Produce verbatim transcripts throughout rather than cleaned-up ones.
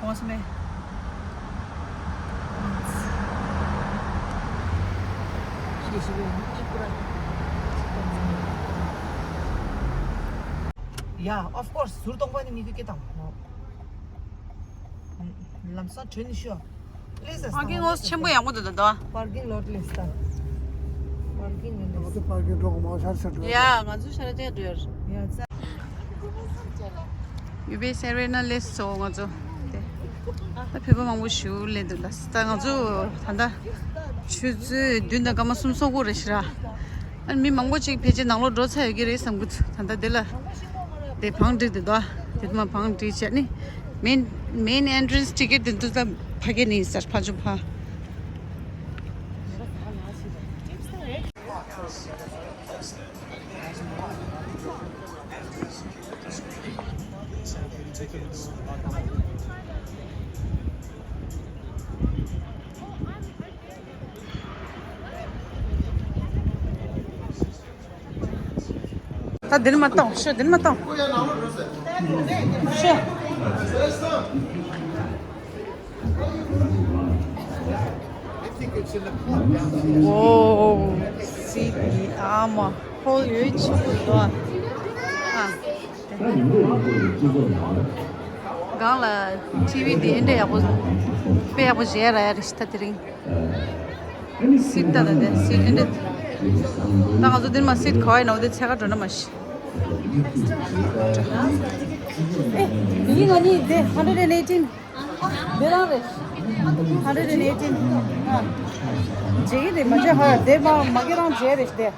ཡོང་སོང་མེད། Yeah, of course. ཟུར་གཏོང་པ་ནི་མི་གི་སྐད་དང་། ལམ་སང་དྲན་ནི་ཤོ། པར་ཀིང་ལོ་ཊི་ཆེན་པོ་ཡག་པོ་འདུག་ད་དོ། པར་ཀིང་ལོ་ཊི་ལས་ད། པར་ཀིང་ལས། ང་ཚོ་པར་ཀིང་འགྲོ་གི་མ་ཤར་ཤར་འགྲོ། ཡ། ང་ཚོ་ཤར་ཏེ་འགྲོ་ཡོད། ཡ་ཙ། ཡུ་བི་སེ་རེ་ན་ལས་སོ་ང་ཚོ། དེ། ད་ཕེབས་པ་མང་པོ་ཞིག་སླེབས་འདུག་ལ། ད་ང་ཚོ་ད་ལྟ་ཆུ་ཚོད་བདུན་དང་སྐར་མ་སུམ་ཅུ་སོ་དགུ་རེད་ཤག་ར། ཨ་ནི་མི་མང་པོ་ཅིག་ཕལ་ཆེར་ནང་ལོགས་འགྲོ་ཚར་ཡོད་ཀྱི་རེད་བསམ་གི་འདུག་ད་ལྟ་དེ་ལ་དེ་བང་སྒྲིག་དེ་འདུག་དེ་མ་བང་སྒྲིག་བྱས་ནི། མེན་མེན་ཨེན་ཊི་རན་སི་ཊི་ཀེ་ཊི་དེ་འདུག་ད་ཕ་གི་ནས་ཟེར་ཕ་ཆུ་ཕ། ད་འདིར་མ་གཏོང་། ཤོ་འདིར་མ་གཏོང་། ཤོ། ཨོ། སི་ཨ་མ་ཧོལ་ཡོད་ཆི་པོ་ཡོད། ཨ། སྒང་ལ་ཊི་ཝི་དེ་ཨེ་འདྲ་ཡག་པོ། དཔེ་ཡག་པོ་བཞེས་ར་ཡ་རེ་ཤི་ད་དེ་རིང་། སིཊ་ད་ད་དེ་སིཊ་ཨེ་འདྲ། ད་ང་ཚོ་འདིར་མ་སིཊ་ག་བ་ཡིན་ན་འོ་དེ་ཚད་ཀ་འགྲོ་ན་མ་ཤི། ཨེ། དེ་ཡིན་ང་གཉིས་དེ་ཧན་ཌེ་ཌི་ཨེན་ཨེ་ཊིན། དེ་རང་རེད། ཧན་ཌེ་ཌི་ཨེན་ཨེ་ཊིན། ཨ། རྗེས་ཀྱི་དེ་མ་བྱས་ཧ་དེ་མ་མ་གི་རང་རྗེས་རེད་དེ།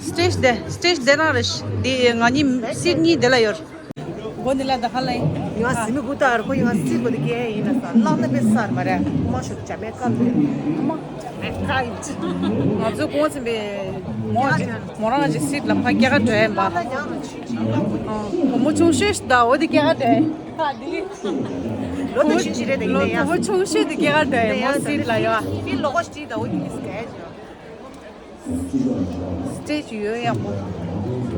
སི་ཊེ་ཇི་དེ་སི་ཊེ་ཇི་དེ་རང་རེད། དེ་ང་གཉིས་སིཊ་གཉིས་དེ་ལ་ཡོད། མགོ་ནི་ལ་ད་ཧ་ལ་ཡིན། ཡང་སི་མི་གུ་ཏ་ཨར་ཁོ་ཡང་སི་གོ་དེ་གས་ཡིན་ན་ས་ལག་ན་པེ་སར་མ་རེད། ཁོ་མ་ཤོད་ཇ་མེ་ཀ་ལ་ཡོད། ཁོ་མ་ཇ་མེ་ཀ་ཡིན། ང་ཚོ་གོང་ཚེ་པའི་མོ་མོ་རང་གི་སིཊ་ལ་ཕ་སྐྱེ་ག་འགྲོ་ཡིན་པ། བུ་མོ་ཆུང་ཤོས་ཤིག་ད་འོ་དེ་སྐྱེ་ག་འགྲོ་ཡིན། ལོ་དང་ཤི་ཤི་རེད་དེ་ཡིན་ན་ཡང་། བུ་མོ་ཆུང་ཤོས་དེ་སྐྱེ་ག་འགྲོ་ཡིན་མོ་སིཊ་ལ་ཡོད། མི་ལོ་གོ་ཤི་ད་འོ་དེ་ཡིན་སྐད། སི་ཊེ་ཇི་ཡོད་ཡག་པོ།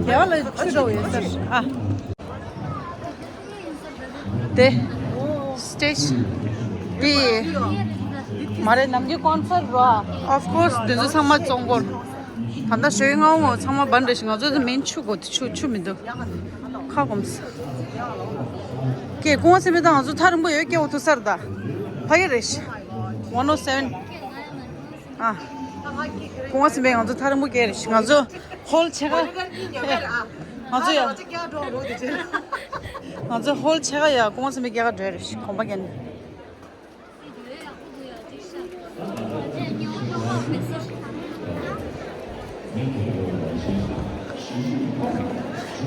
དེ་བ་ལ་ཆུ་འགྲོ་ཡོད་ས་རེད་ཨ། དེ་སི་ཊེ་ཇི་དེ་མ་རེད། ནམ་རྒྱུན་ཀོན་སར་རོ་ཨ། ཨོཕ་ཀོར་སི་དེ་ཚོ་ཚང་མ་བཙོང་གོ། ད་ལྟ་ཞོའི་ངའོ་ངོ་ཚང་མ་བན་རེད་ཤི། ང་ཚོ་ཚོ་མིན་ཆུ་གོ་དེ་ཆུ་ཆུ་མི་འདུག་ཁ་སྐོམ་ས། ཀེ་ཀོང་སེ་མི་ད་ང་ཚོ་ཐག་རིང་པོ་ཡོད་ཀེ་འོ་ཐུག་སར་ད། ཕ་གི་རེད་ཤི། ཝན་ཨོ་སེ་ཝན། ཨ། ཀོང་སེ་མི་ང་ཚོ་ཐག་རིང་པོ་ཀེ་རེད་ཤི། ང་ཚོ་ཧོལ་ཆེ་ག་ང་ཚོ་ཡ། ང་ཚོ་ཧོལ་ཆེ་ག་ཡ་ཀོང་སེ་མི་སྐྱེ་ག་འགྲོ་རེད་ཤི། གོམ་པ་ཀན།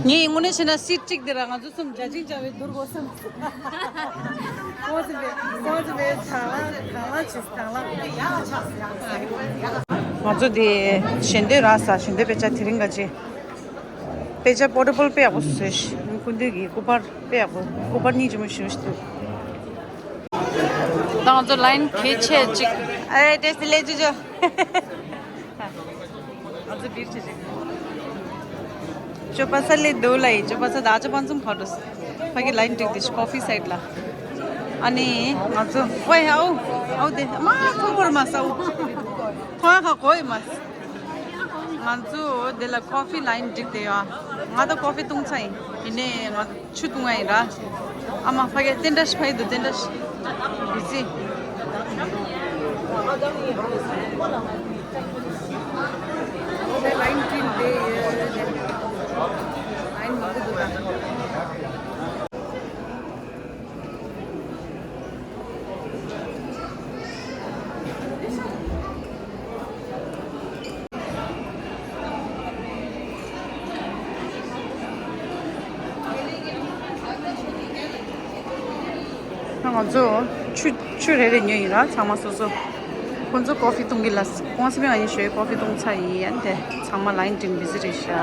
ངས་དངོས་གནས་བྱས་ན་སིཊ་གཅིག་དེ་ར་ང་ཚོ་གསུམ་བརྒྱ་ཆིག་བརྒྱ་བའི་བསྡུར་དགོས་བསམ། ཁོང་ཚོ་བས་ཁོང་ཚོ་བས་དང་བླངས་དང་བླངས་བྱས་དང་བླངས། ང་ཚོ་དེ་ཞལ་འདོན་རག་ས། ཞལ་འདོན་དཔེ་ཆ་དེ་རིང་ག་ཅི། དཔེ་ཆ་པོར་ཊེ་བལ་དཔེ་ཡག་པོ་བཟོས་ཤི། སྐུ་མདུན་གྱི་སྐུ་པར་དཔེ་ཡག་པོ། སྐུ་པར་སྙིང་རྗེ་མོ་ཞེ་པོ་ཞིག་འདུག་ད་ང་ཚོ་ལའིན་གལ་ཆེ་གཅིག་ཨེ་ཏེ་སི་ལེ་ཅུ་ཅུ། ང་ཚོ་བིར་ཆེ་གཅིག་ཅོ་པ་ས་ལེ་དོ་ལ་ཡི་ཅོ་པ་ས་ད་ཅོ་པ་འཛུམ་ཁ་འགྲོ། ཕ་གི་ལའིན་འགྲིག་དེ་ཀོ་ཕི་སའིད་ལ། ཨ་ནི་ང་ཚོ་ཝེ་ཨའུ་ཨའུ་དེ་མ་ཐོ་བོར་མ་ས་ཨུ་ཐོ་ཁ་གོ་ཡི་མ། ང་ཚོ་དེ་ལ་ཀོ་ཕི་ལའིན་འགྲིག་དེ་ཡོད། ང་ད་ཀོ་ཕི་བཏུང་ཚར་ཡིན། ཡིན་ནའི་ང་ཆུ་བཏུང་བ་ཡིན་ར། ཨ་མ་ཕ་གི་བསྟན་བཀྲ་ཤིས་ཕ་གི་འདུག་བསྟན་བཀྲ་ཤིས་བི་ཟི། ལའིན་འགྲིག་དེ་ཡོད། ལའིན་མང་པོ་འདུག་ད། ང་ཚོ་ཆུ་ཆུ་རེ་རེ་ཉོས་ཡིན་ར། ཚང་མ་སོ་སོ། ཁོང་ཚོ་ཀོ་ཕི་བཏུང་གི་ལ། ཁོང་ཚོ་ང་ཡིན་ཞོའི་ཀོ་ཕི་བཏུང་ཚར་ཡིན། ཡན་དེ་ཚང་མ་ལའིན་འགྲིག་བི་ཟི་རེད་ཤག་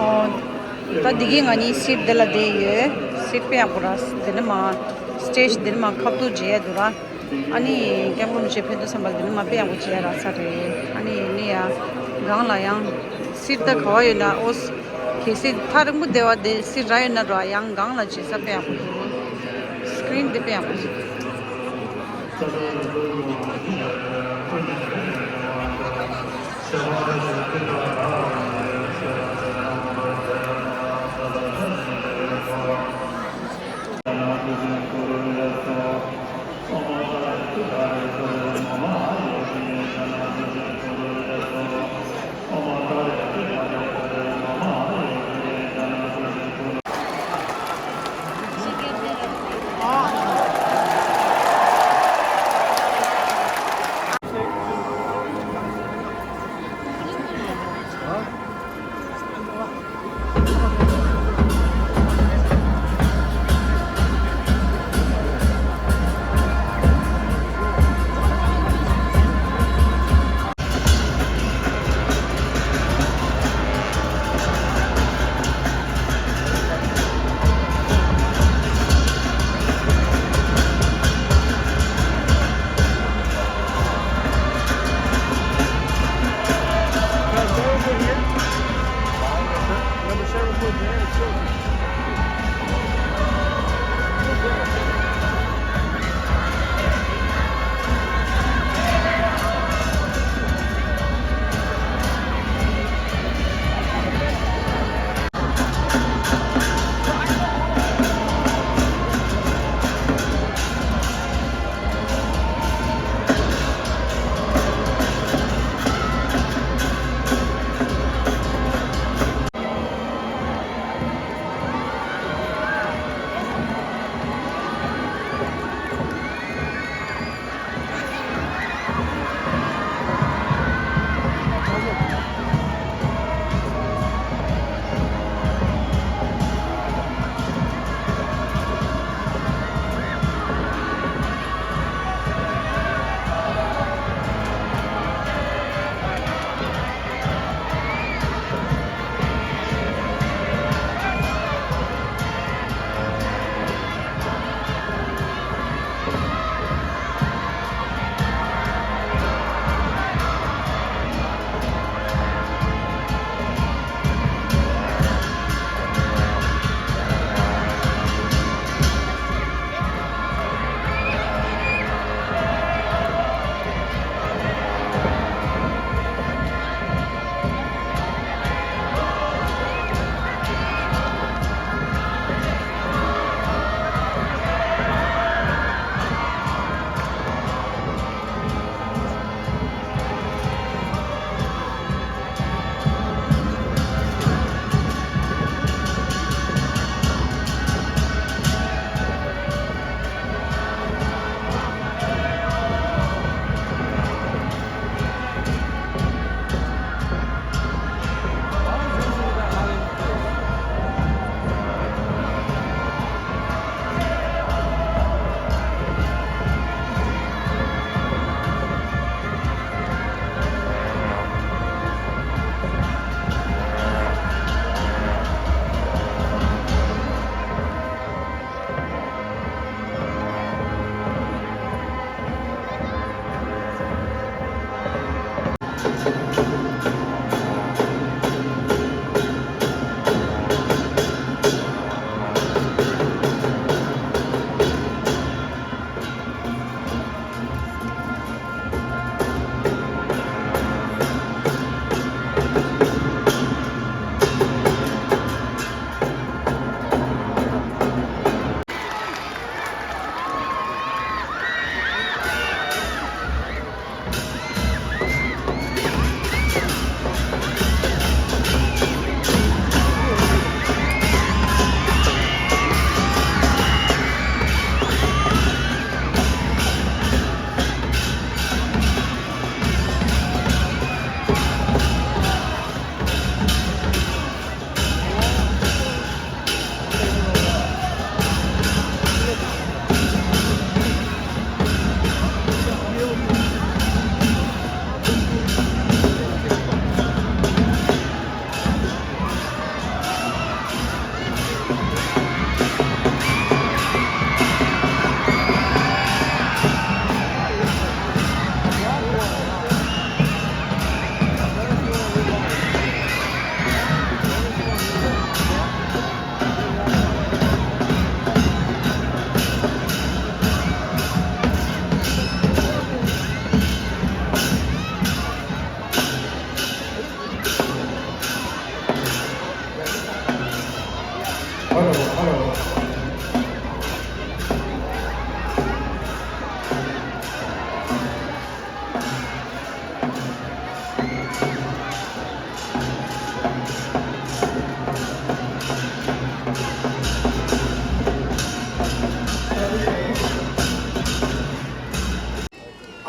ཨོ། ད་འདི་གའི་ང་གཉིས་སིཊ་འདི་ལ་བསྡད་ཡོད། སིཊ་དཔེ་ཡག་པོ་ར། འདི་ནི་མ་སི་ཊེ་ཇི་འདི་ནི་མ་ཁ་ཐུག་མཇལ་ཡ་འདུག་ར། ཨ་ནི་སྐྱབས་མགོན་རིན་པོ་ཆེ་ཕེབས་དུས་ཙམ་པ་འདི་ནི་མ་དཔེ་ཡག་པོ་མཇལ་ཡ་རག་ས་རེད། ཨ་ནི་ནི་ཡ་སྒང་ལ་ཡང་སིཊ་ད་ག་བ་ཡོད་ན། ཨོ། གལ་སྲིད་ཐག་རིང་པོ་བསྡད་པ་དེ་སིཊ་རག་ཡོད་ན་ར། ཡང་སྒང་ལ་མཇལ་ས་དཔེ་ཡག་པོ་འདུག་སི་ཀི་རིན་དེ་དཔེ་ཡག་པོ་འདུག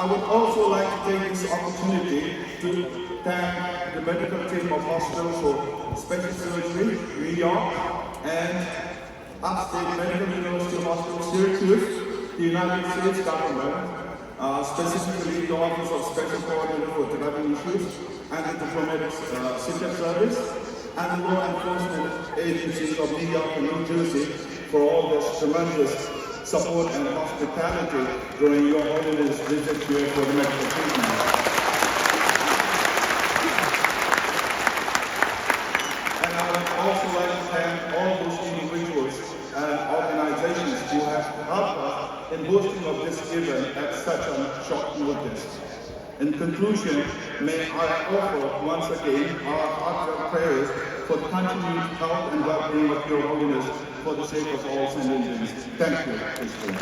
I would also like to take this opportunity to thank the medical team of Hospital for Special Surgery, New York, and Upstate Medical University Hospital, Syracuse, the United States government, uh, specifically the Office of Special Coordinator for Tibetan Issues and the diplomatic uh, secret service, and the law enforcement agencies of New York and New Jersey for all this tremendous support and hospitality during Your Holiness' visit here for the medical treatment. And I would also like to thank all those individuals and organizations who have helped us in hosting of this event at such a short notice. In conclusion, may I offer once again our heartfelt prayers for the continued health and well-being of Your Holiness for the sake of all sentient beings. Thank you, Christian.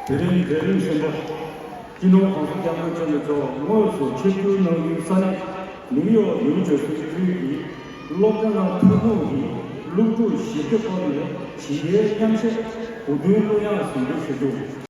དེ་རིང་མཛད་རིམ་གསུམ་པ། སྤྱི་ནོར་༸གོང་ས་༸སྐྱབས་མགོན་ཆེན་པོ་མཆོག་དངོས་སུ་ཆིབས་བསྒྱུར་གནང་རྒྱུའི་ས་གནས་ནིའུ་ཡོག་ནིའུ་ཇར་སི་ཁུལ་གྱི་སློབ་གྲྭ་ནང་ཐོན་ཁུངས་ཀྱི་སློབ་ཕྲུག་བཞི་བརྒྱ་སྐོར་ནས་བྱིས་པའི་མཉམ་གཞས་གོ་བསྡུར་གླུ་དབྱངས་ཟུང་འབྲེལ་ཞུ་རྒྱུ།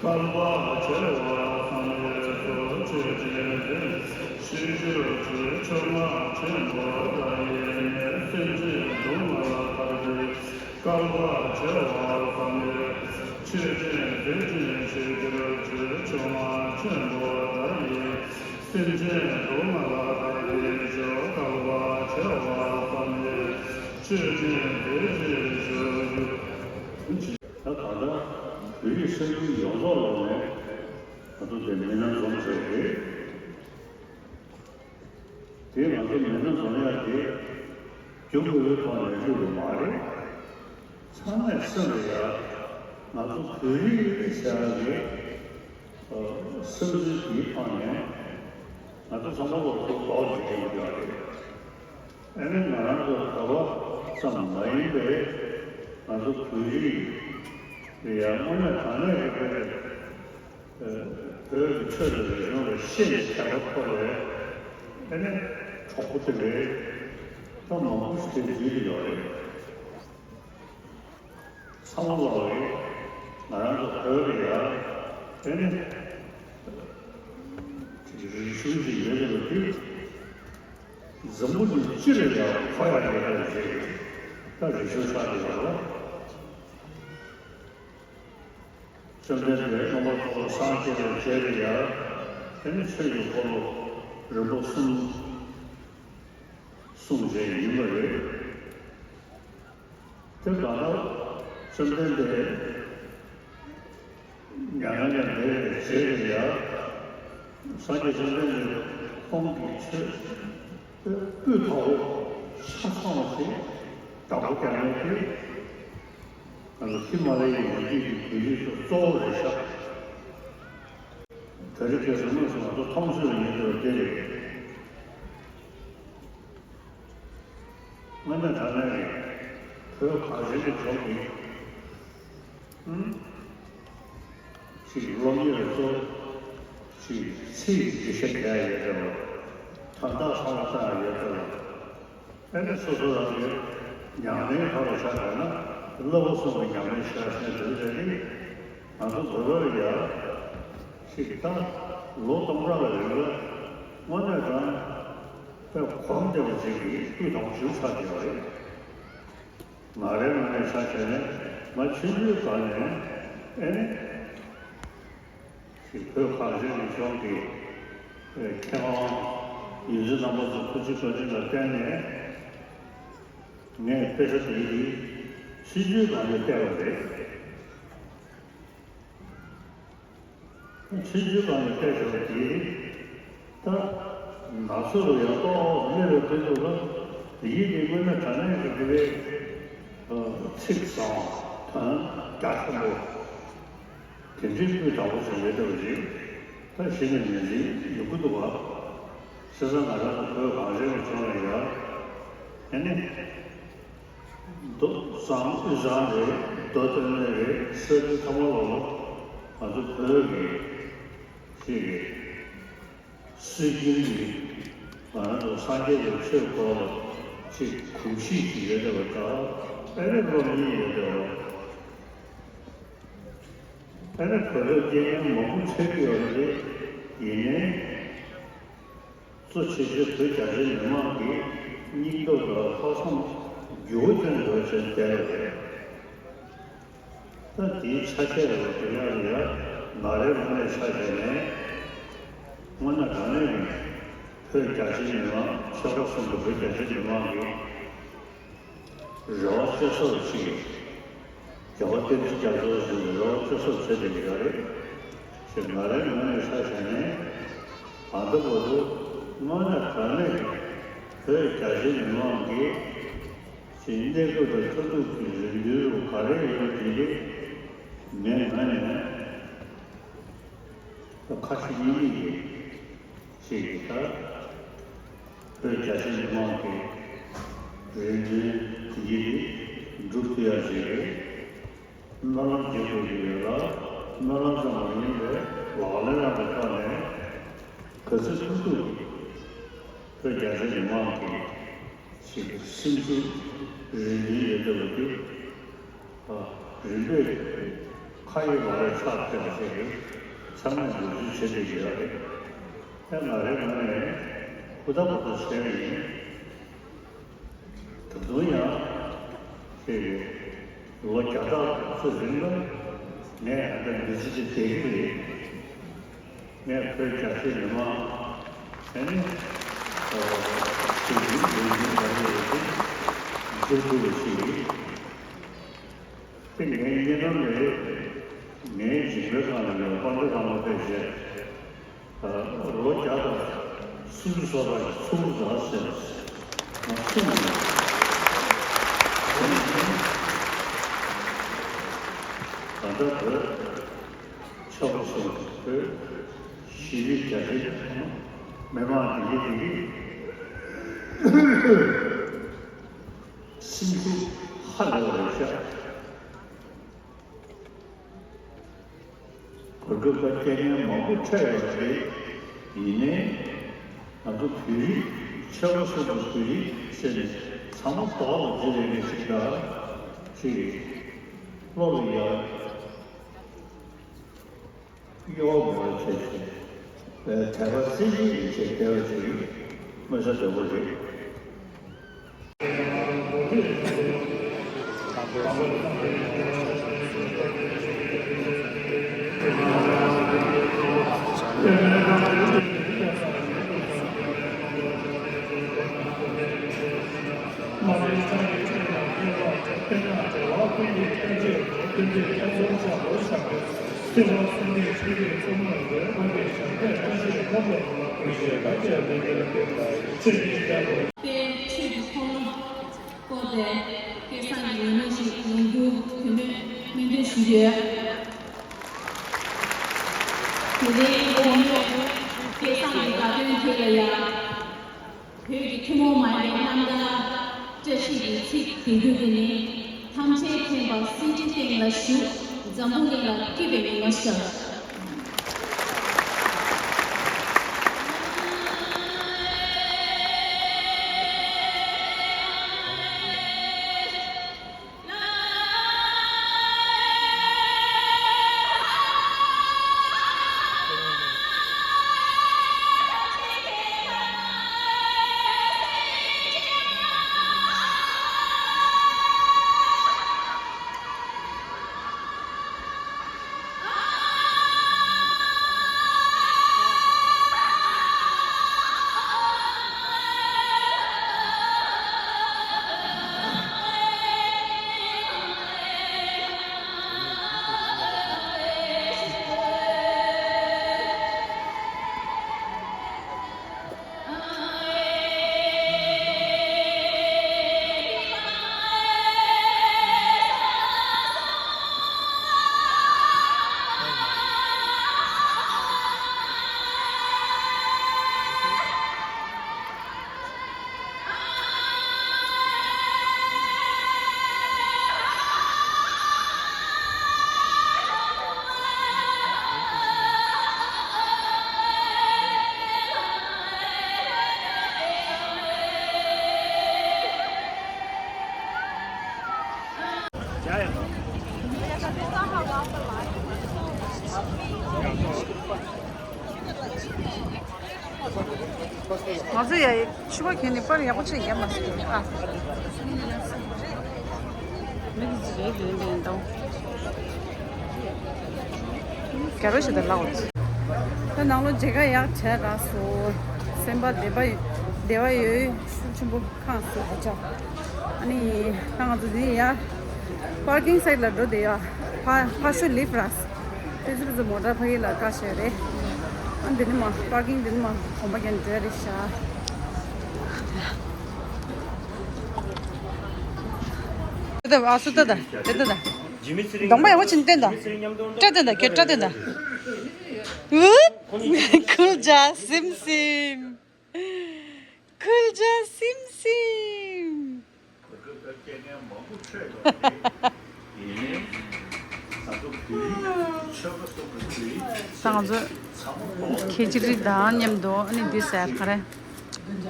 བསྐལ་པ་བྱེ་བ་ཚང་བའི་ཚུལ་ཆོས་ཅན་དེ། ཤིས་བརྗོད་ཀྱི་མཆོག་མ་ཆེན་པོ་དག་ཡེ་ནས་སེམས་ཅན་སྡུག་བསྔལ་ཐར་པའི། བསྐལ་པ་བྱེ་བ་ཚང་བའི་ཆོས་ཅན་དེ་བཞིན་ཤིས་བརྗོད་ཀྱི་མཆོག་མ་ཆེན་པོ་དག་ཡེ་སེམས་ཅན་སྡུག་བསྔལ་ཐར་ ད་གང་ལྟར་བོད་ཡིག་སྲོལ་རྒྱུན་ཡོངས་རྫོགས་ལ་ནས་ང་ཚོ་འདིར་མི་སྣ་འཛོམས་བྱས་རེད། དེ་ང་ཚོ་མི་སྣ་འཛོམས་ཡག་དེ་རྒྱུ་དངོས་པོའི་ཐོག་ནས་བླུས་པ་མ་རེད། ཚང་མས་སེམས་ལ་ཡ་ང་ཚོ་བོད་རིགས་ཟེར་ཡག་གི་སེམས་ཚོར་དེའི་ཐོག་ནས་ང་ཚོ་ཚང་མ་ལོག་ཏུ་ལྡོག་འགྲོ་གི་ཡོད་རེད། ཨ་ནི་ང་རང་ཚོ་བོད་པ་ཙམ་མ་ཡིན་པའི་ང་ཚོ་བོད་རིགས་ལ་ཡ་དངོས་གནས་དྲང་གནས་ཀྱི་བོད་ཀྱི་ཆོས་དང་རིག་གཞུང་ལ་ཤེས་ནས་དད་པ་འཁོར་བའི་ཨ་ནི་གྲོགས་པོ་དེ་འདྲའི་ད་མང་པོ་ཞིག་འདུས་ཀྱི་ཡོད་རེད། ཚང་མ་ལོག་རེད། ང་རང་ཚོ་བོད་ལ་ཡ་ཨ་ནི་རིག་གཞུང་ཅིག་ཡོད་པ་དེ། འཛམ་བུ་གླིང་སྤྱི་ལ་ཡང་གོ་ཡ་ཡོད་པ་ཞིག་ད་རེ་ཞུ་ཆགས་ཀྱི་ཡོད་ལ། བཅོམ་ལྡན་འདས་སྟོན་པ་ཐོབ་པ་སངས་རྒྱས་པའི་རྗེས་ལ་ཡང་དེ་ནི་ཆོས་ཀྱི་འཁོར་ལོ་རིམ་པ་གསུམ་གསུངས་བྱས་ཡིན་པ་རེད། དེ་གང་ལྟར་བཅོམ་ལྡན་འདས་མྱ་ངན་ལས་འདས་པའི་རྗེས་ལ་ཡང་སངས་རྒྱས་བཅོམ་ལྡན་འདས་ཁོང་གི་ཆོས་སྤུས་དག་པོ་ཆ་ཚང་བ་ཞིག་བདག་པོ་རྒྱག་མཁན་དེ་ང་ཚོ་ཧི་མ་ལ་ཡའི་རི་རྒྱུད་ཀྱི་བོད་རིགས་ཚོ་གཙོ་བོ་རེད་ཤག་དེ་རིང་ཁ་སང་དངོས་སུ་ང་ཚོ་མཐོང་ཚུལ་ལ་ཉན་ཐུབ་པ་དེ་རེད། དངོས་གནས་དྲང་གནས་རེད། བོད་གངས་ཅན་གྱི་ལྗོངས་འདི། ཨང་། ཅིག་སློབ་གཉེར་གཙོ། ཅིག་ཚེ་ཡི་གདུལ་བྱ་རྒྱག་ཡས་རེད་པ། དོན་དག་བསམ་བློ་བཏང་ཡས་རེད་པ། ཨ་ནི་སོ་སོ་རང་གི་ཉམས་ལེན་ཐོག་ལ་ཆ་བཞག་ན་བསླབ་པ་གསུམ་གྱི་ཉམས་ལེན་བྱས་ཟིན་འདུག་ཟེར་ནི། ང་ཚོ་བོད་པ་ཡ་ཞིག་ད་ལོ་སྟོང་ཕྲག་ལ་རིང་ལ་དངོས་གནས་དྲང་དཔེ་གོམས་བསྡད་པ་ཅིག་གི་སྤུས་དག་ཞིག་ཆགས་བསྡད་པ་རེད། ང་རའི་ངོས་ནས་ཆ་བཞག་ན་ང་ཆུང་ཆུང་སྒང་ནས་ཨེ་ནི་ཞིག་བོད་གངས་ཅན་གྱི་ལྗོངས་ཀྱི་མཁས་དབང་ཡོངས་འཛིན་རྣམ་པ་ཚོ་ཐུགས་རྗེ་བཀའ་དྲིན་ལ་བརྟེན་ནས་ངས་དཔེ་ཆ་དེ་ཡི་ཆུང་ཆུང་སྒང་ནས་བལྟས་པ་རེད། ཆུང་ཆུང་སྒང་ནས་བལྟས་བྱུང་བ་དེ་ད་ང་ཚོ་ལ་ཡང་ཏོག་ཙམ་སླེབས་པའི་ཕན་ཐོགས་ལ་ཡིད་ནི་དངོས་གནས་དྲང་གནས་ཀྱི་དེ་བས་ཚིག་བཟང་དོན་རྒྱ་ཆེན་པོ། དེ་འདྲའི་སྤུས་དག་པོ་ཞིག་ཡོད་བསྡད་པ་ཞིག་ད་གཞི་ནས་ངོས་འཛིན་ཡོང་གི་འདུག་བ། བྱས་ཙང་ང་རང་ཚོ་བོད་གངས་ཅན་གྱི་ལྗོངས་ལ་ཡ་ཨ་ནི་མདོ་གཙང་དབུས་གཙང་རེད། མདོ་སྟོད་སྨད་རེད། ས་ཁུལ་ཚང་མ་ལོག་ལ་ང་ཚོ་བོད་ཀྱི་ཅིག་གི་སྲོལ་རྒྱུན་གྱི་ང་རང་ཚོ་སངས་རྒྱས་པའི་ཆོས་སྐོར་ལ་ཅིག་གོམས་གཤིས་ཤིག་ཡོད་བསྡད་པ་འདྲ། ཨ་ནི་སློབ་གཉེར་ཡོད་བསྡད་པ། ཨ་ནི་བོད་པའི་རྐྱེན་ངན་མང་པོ་འཕྲད་ཀྱི་ཡོད་རེད། ཡིན་ནའི་གཙོ་ཆེ་ཤོས་བོད་རྒྱ་ཆེའི་མི་མང་གི་སྙིང་སྟོབས་ལ་ལྷག་བསམ་འགྱུར་བ་ཐོན་དགོས་ཟེར་བསྡད་པ་རེད། ད་དེའི་ཆ་ཤས་རེད་པ། དེ་ཡང་ཡ་ང་རའི་ངོས་ནས་ཆ་བཞག་ནས་དངོས་གནས་དྲང་གནས་ཀྱི་བོད་རྒྱ་ཆེའི་མི་མང་། ཆོལ་ཁ་གསུམ་གྱི་བོད་རྒྱ་ཆེའི་མི་མང་གི་རེ་བ་བཅོལ་ས་ཅིག་རྒྱལ་བ་བསྟན་འཛིན་རྒྱ་མཚོ་ཟེར་ནས་རེ་བ་བཅོལ་ས་བྱས་བསྡད་ཀྱི་ཡོད་རེད་ཅེས་ང་རའི་ངོས་ནས་ཆ་བཞག་ནས། ད་ལྟ་བར་དུ་དངོས་གནས་དྲང་གནས་ཀྱི་བོད་རྒྱ་ཆེའི་མི་མང་གི་ཅིག་གནས་སྐབས་དང་མཐར་ཐུག་གི་རེ་འདུན་རུ་ག་རེ་ཡོད་དེ་དེ་ངའི་ངོས་ནས་ཁ་ཞེ་གཉིས་མེད་ཀྱིས་ཅིག་གི་ད་བོད་རྒྱ་ཆེའི་མི་མང་གི་རེ་འདུན་དེ་གི་སྒྲུབ་ཐུབ་ཡ་ཞིག་གི་སྨོན་ལམ་རྒྱག་དགོས་ཀྱི་ཡོད་ལ། སྨོན་ལམ་ཙམ་མ་ཡིན་པའི་ལག་ལེན་ཡང་དེ་ཐོག་ནས་ག་ཚོད་ཐུབ་ཐུབ་བོད་རྒྱ་ཆེའི་མི་མང་གི་ཞིག་གི་སེམས་ཤུགས་རེ་འདུན་ཡོད་བསྡད་པ་དེ། ཨ། རིམ་པས་ཁ་ཡོད་ལག་ཡོད་ཕྱག་ཕེབས་པ་ཞིག་ཚང་མས་འབོད་སྐུལ་བྱེད་བསྡད་ཀྱི་ཡོད་རེད། ད་ང་རའི་ངོས་ནས་ཧུར་ཐག་པ་ཐག་བྱས་པ་ཡིན། ད་དུང་ཡང་ཁྱེད་ཀྱིས་ལོ་བརྒྱ་ཕྲག་ཚོ་རིང་ལ་ངས་ཨ་ད་འདི་ཅི་ཅི་བསྡད་ཀྱི་རེད། ངས་བོད་རྒྱ་ཆེའི་མི་མང་ཨ་ནི་ ཅིག་ཡིན་ཡིན་ཡིན་བར་ཡོད་ཅིག་འཇུག་ཐུབ་པ་ཞིག་ཡིན། དེ་ངའི་སྙན་ནམ་ལས་ངའི་མཇིང་པའི་སྒང་ལ་ཡོད་པ་འདི་གང་ལ་ཕེབས་བྱས། ལོ་བརྒྱ་དང་སུམ་ཅུ་སོ་ལྔ་ཚུར་འཛེགས་ཟེར་ན་གསུངས་ཡོད། ད་ལྟ་བོད་ཆོལ་ཁ་གསུམ་བོད་གཞིས་ལུས་རྒྱ་ཆེ་མི་མང་དེ་གི་དེ་གི་སེམས་ཤུགས་ཧ་ལས་པ་རེད་ཤག་གོ་སྐབས་དང་རྐྱེན་ངན་མང་པོ་འཕྲད་ཡོད་རེད། ཡིན་ནའི་ང་ཚོ་བོད་རིགས་ཆོལ་ཁ་གསུམ་པོ་བོད་རིགས་ཟེར་ནས་ཚང་མ་རྡོག་ལ་འཛིན་རེ་རེ་ཞིག་ལ་ཅིག་བློ་ལ་ཡ་གཡོ་བ་མེད་པ་བྱས་ཏེ་དད་པ་སེམས་ཅན་གྱི་ཆེད་བསྐྱལ་བ་ཞིག་མངོན་གསལ་དོད་པོ་རེད། དཔལ་ཆོས་ཀྱི་འཁོར་ལོ་བསྐོར་ཏེ་སྐལ་བཟང་གི་འོས་མི་ཞིག་ཡོང་རྒྱུ་དེ་ནས་སྨོན་འདུན་ཞུ་རྒྱུ་ཡོད། དེ་རིང་དེ་ཉིད་སྐལ་བཟང་གི་དགའ་སྟོན་དེ་ལ་ཡང་བོད་ཀྱི་ཐུན་མོང་མ་ཡིན་པའི་རྣམ་ཐར་བཀྲ་ཤིས་ཀྱི་ཚིག་དེ་རྒྱུ་དེ་ནི། ཐམས་ཅད་མཁྱེན་པ་སྲིད་པའི་སྟེང་ལ་བཞུགས། འཛམ་བུ་གླིང་ལ་སྐྱིད་པའི་མི་མ་ཤར། ང་ཚོ་ཡ་ཕྱུ་པ་གྱོན་ནས་པར་ཡག་པོ་ཅིག་བརྒྱབ་མ་སོང་ཨ། མི་གི་ཅི་རེད་རེད་རེད་འདུག་རྒྱ་རོ་ཞིག་དང་ལག་འོང་། ད་ནང་ལོ་མཇལ་ཁ་ཡག་བྱས་རག་སོང་། སེམས་པ་བདེ་བ་བདེ་བ་ཡོད་ཤུགས་ཆེན་པོ་ཁེངས་སོང་ཧ་ཅང་། ཨ་ནི་ད་ང་ཚོ་འདི་ཡ་པར་ཀིང་སའིཌ་ལ་འགྲོ་བསྡད་ཡ། ཕ་ཕ་ཤུལ་ལིཕ་རག་སོང་། དེ་ཚོ་ཚོ་མོ་ཊ་ཕ་གི་ལ་བཀག་བཞག་རེད། ཨ་འདི་ནི་མ་པར་ཀིང་འདི་ནི་མ་གོམ་པ་རྒྱག་འགྲོ་ཡ་རེད་ཤག་ད་ཨ་སུ་ད་ད་དེ་ད་ད། གདོང་པ་ཡག་པོ་བྱིན་བསྟན་ད། སྐྲ་བསྟན་ད་ཁྱོད་སྐྲ་བསྟན་ད། ཨུ། ཁུལ་ཇ་སིམ་སིམ། ཁུལ་ཇ་སིམ་སིམ། ད་ང་ཚོ་ཁེ་ཅི་རི་དང་མཉམ་དུ་ཨ་ནི་འདི་ཟ་ག་རེ།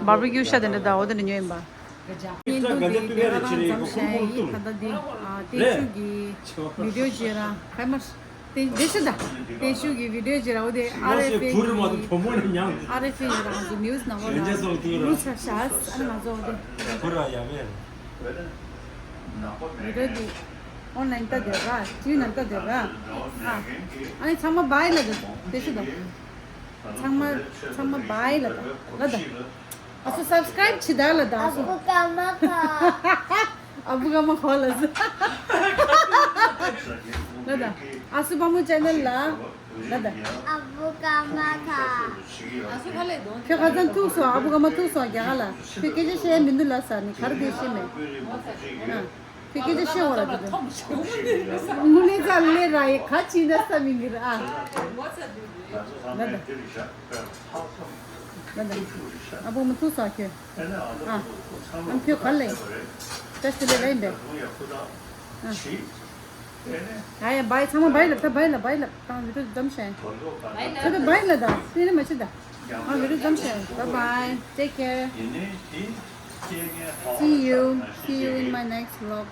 བར་བི་ཀིའུ་ཤ་དེ་འདྲ་ད་འོ་དེ་འདྲ་ཉོས་ཡིན་པ། བརྙན་ཐུང་འདི་དེ་ག་རང་མཚམས་བཞག་ཡིན། ད་ལྟ་འདི་ཨ་བརྟན་བཞུགས་ཀྱི་བི་ཌིའོ་བརྗོད་ར་ཧའི་མར་བརྟན་བརྟན་བཞུགས་དང་བརྟན་བཞུགས་ཀྱི་བི་ཌིའོ་བརྗོད་ར་འོ་དེ་ཨར་ཨེཕ་ཨེ་གི་ཨར་ཨེཕ་ཨེ་ཡོད་ར་ང་ཚོ་ནིའུ་སི་ནང་བ་ལ་ལུས་ཚར་ཤག་ཨ་ནི་ང་ཚོ་འོ་དེ་བི་ཌིའོ་འདི་ཨོན་ལའིན་ལྟ་བསྡད་ར་ཊི་ཝི་ནང་ལྟ་བསྡད་ར་ཨ་ཨ་ནི་ཚང་མ་བྷའི་ལབ་དང་བརྟན་བཞུགས་དང་ཚང་མ་ཚང་མ་བྷའི་ལབ་དང་ལབ་དང་། ཨ་སུ་སབ་སི་ཀ་རའིབ་བྱེད་ད་ལ་ད་ཨ་སུ། ཨ་བུ་ཀ་མ་ཁ། ཨ་བུ་ཀ་མ་ཁ་ལ་སུ། ལ་ད། ཨ་སུ་པ་མོ་ཅེ་ནལ་ལ། ལ་ད། ཨ་བུ་ཀ་མ་ཁ། ཁྱོད་ཁ་སང་ཐུག་སོང་ཨ་བུ་ཀ་མ་ཐུག་སོང་རྒྱ་གར་ལ། ཁྱོད་སྐད་ཆ་བཤད་མི་འདུག་ལ་ས་ནི་ག་རེ་དེ་ཤེས་མེད། ཨ། ཁྱོད་སྐད་ཆ་བཤད་འོ་ར་དེ། དངོས་གནས་ཙ་ལེ་ར་ཡེ་ག་ཅི་འདྲ་ས་མི་འགི་ར་ཨ། ལ་ད། ལ་ད། ཨ་བུ་མ་ཐུག་སོང་ཁྱོད། ཨ། ཨ་ཁྱོད་ག་ལེ། ཏྲ་ཤི་ལེ་ལེ་འདེ། ཨ། ཨ་ཡ་བའི་ཚང་མ་བའི་ལབ་ད་བའི་ལ་བའི་ལབ་ད་བི་ཏུ་ཙམ་ཤེ། ཁྱོད་ད་བའི་ལ་ད་སི་ནི་མ་ཤི་ད། ཨ་བི་ཏུ་ཙམ་ཤེ། Bye bye. Take care. See you. See you in my next vlog.